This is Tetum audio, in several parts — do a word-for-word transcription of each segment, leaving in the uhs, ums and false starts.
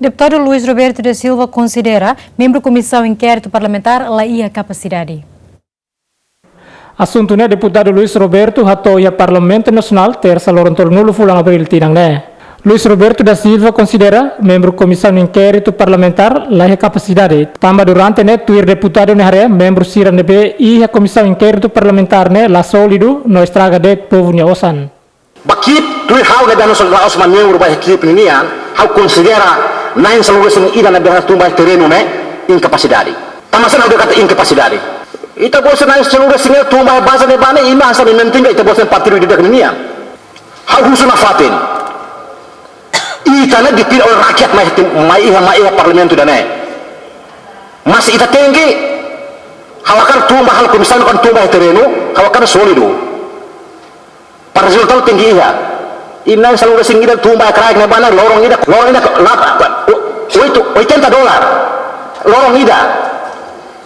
Deputadu Luís Roberto da Silva konsidera membru Komisaun Inkéritu Parlamentár la iha kapasidade. Asuntu ne'e Deputadu Luís Roberto hato'o iha Parlamentu Nasionál, Tersa, loron tolunulu fulan Abríl tinan ne'e. Luís Roberto da Silva konsidera membru Komisaun Inkéritu Parlamentár la iha kapasidade, tanba durante ne'e tuir deputadu ne'e haree membru sira ne'ebé iha Komisaun Inkéritu Parlamentár ne'e la sólidu no estraga de'it povu nia osan. Ba ekipe, tuir ha'u ne'ebé ha'u la'ós mak membru ba ekipe ninian, ha'u konsidera na'in sanulu-resin-ida ne'ebé tun ba terrenu ne'e inkapasidade. Tanba sá ha'u dehan katak inkapasidade? Ita-boot sira na'in sanulu-resin-ida tun ba baze ne'ebá ne'e, imi hanesan imi mementingka ita-boot sira partidu ida-idak ninian. Ha'u husu nafatin. Ita ne'e dipilih oleh rakyat mai, mai iha, mai iha parlamentu ida-ne'e. Mas ita tenke, ha'u hakarak tun ba halo komisaun, kan tun ba terrenu, ha'u hakarak sólidu. Para rezultadu tenke iha. Imi na'in sanulu-resin-ida tun ba kraik ne'ebá ne'e, loron ida, loron ida, la, oito, oitenta dolar. Loron ida.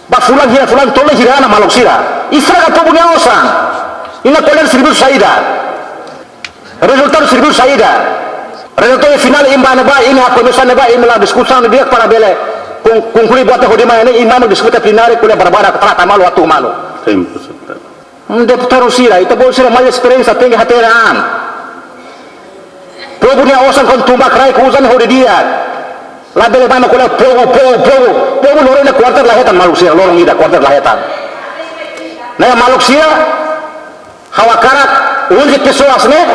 Ba fulan hira, fulan tolu hira ona maluk sira. Estraga povu nia osan. Imi ko'alia servisu saida? Rezultadu servisu saida? Rezultadu finál imi ba ne'ebá, imi halo komisaun ne'ebá, imi la diskusaun di'ak para bele kon-, konklui buat hodi mai ne'e, imi mai diskute plenária, ko'alia barbaridade, trata malu, atu malu. Tempu, señor. Hmm, deputadu sira, ita-boot sira mai esperiénsia, tenke hatene an. Povu nia osan kuandu tun ba kraik uza ne'e hodi di'ak. Labele mai ko'alia povu, povu, povu. Povu loron ida kuarter la hetan maluk sira, loron ida kuarter la hetan. Ne'e maluk sira, ha'u hakarak unidade pesoál ne'e,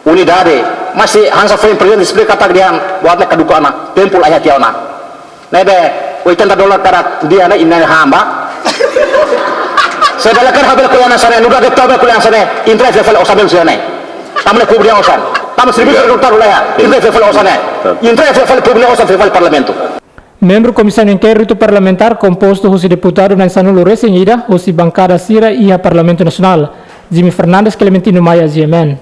unidade. Mas hanesan foin prezidente esplika katak dehan, buat ne'e kaduka ona, tempu la iha tiha ona. Ne'ebé, oitenta dolar kada dia ne'e imi han ba. Sá bele kan ha'u bele ko'alia hanesan ne'e, nu'udar deputadu bele ko'alia hanesan ne'e, entrega fali osan sira-ne'e. Tanba ne'e povu nia osan. Tanba servisu rezultadu la iha, entrega fali osan ne'e. Entrega fali povu nia osan fali parlamentu. Membru Komisaun Inkéritu Parlamentár kompostu husi deputadu na'in sanulu-resin-ida husi bankada sira iha Parlamentu Nasionál, Jimmy Fernandes, Clementino Maia, G M N.